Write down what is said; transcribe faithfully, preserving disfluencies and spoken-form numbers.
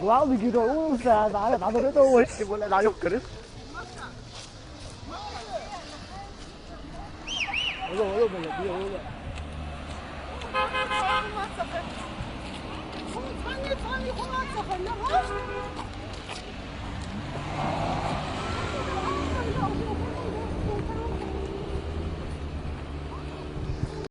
Главный герой улицы, а надо, надо это очень, бля, надо крыс. Ола, ола, бля, бля, ола.